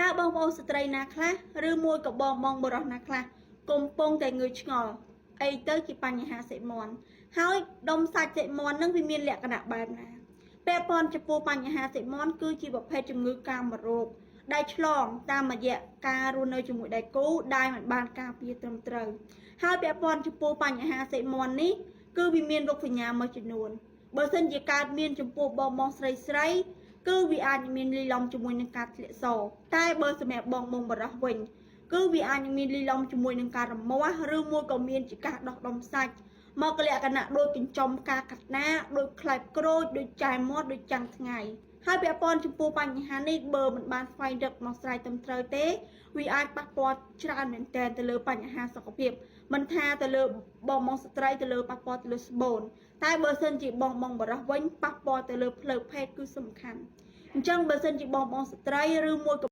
តើបងប្អូនស្ត្រីណាខ្លះឬមួយក៏បងបងបុរសណាខ្លះកំពុងតែងឿឆ្ងល់អីទៅជាបញ្ហាសិមន់ហើយដុំសាច់សិមន់នឹងវាមានលក្ខណៈបែបណាពាក់ព័ន្ធចំពោះបញ្ហាសិមន់គឺជាប្រភេទជំងឺកាមរោគដែលឆ្លងតាមរយៈការរស់នៅជាមួយដៃគូដែលមិនបានការពារត្រឹមត្រូវហើយពាក់ព័ន្ធចំពោះបញ្ហាសិមន់នេះគឺវាមានរោគសញ្ញាមួយចំនួនបើសិនជាកើតមានចំពោះបងបងស្រីស្រី គឺវាអាចមានលីឡំជាមួយនឹងការធ្លាក់សតែបើសម្រាប់បងបងបរោះវិញគឺវាអាចនឹងមានលីឡំជាមួយនឹងការរមាស់ឬមួយក៏មានជាការដោះដុំសាច់មកលក្ខណៈដូចកញ្ចុំការកាត់ណាដូចខ្លែបក្រូចដូចចែមាត់ដូចចាំងថ្ងៃហើយពាក់ព័ន្ធចំពោះបញ្ហានេះបើមិនបានស្វែងរកដោះស្រាយត្រឹមត្រូវទេវាអាចប៉ះពាល់ច្រើនមែនទែនទៅលើបញ្ហាសុខភាពមិនថាទៅលើបងបងស្ត្រីទៅលើប៉ះពាល់ទៅលើស្បូនតែបើសិនជាបងបងបរោះវិញប៉ះពាល់ទៅលើផ្លូវភេទគឺសំខាន់អញ្ចឹងបើសិនជាបងបងស្ត្រីឬមួយក៏